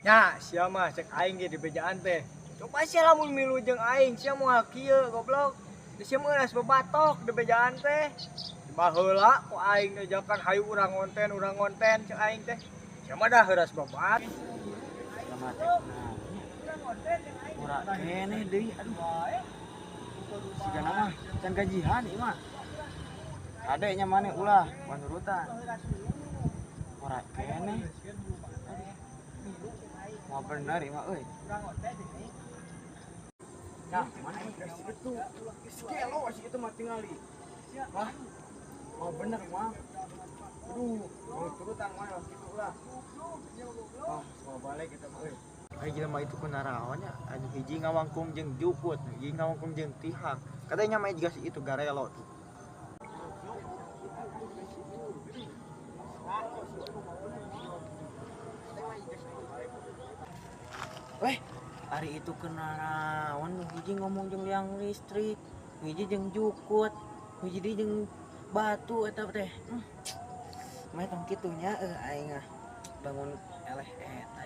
Nya, sia mah cek aing ge di bejaan teh. Coba sia lamun milu jeung aing, sia moal kieu goblok. Di sia mah geus bebatok di bejaan teh. Baheula ku aing diajakan hayu urang ngonten cek aing teh. Sia mah dah heuras babat. Sama teh ora keneh deui aduh. Sigana mah can gajihan ieu mah. Kade nya maneh ulah panurutan. Ora keneh. Mau bener ieu mah euy. Nah, mana geus itu? Geus gelo sih itu mah tingali. Wah. Mau bener mah. Aduh, mau turutan mah kitu ulah. Wah, mau balik kita mah euy. Ai jelema itu kunaraon nya, anu hiji ngawangkung jeung jukut, hiji ngawangkung jeung tihang. Katanya mah jiga si itu garelo tuh. Weh, ari itu kenaraon nu hiji ngomong jeung liang listrik, nu hiji jeung jukut, nu hiji deui jeung batu eta teh. Mah tong kitu nya aing ah bangun eleh eta.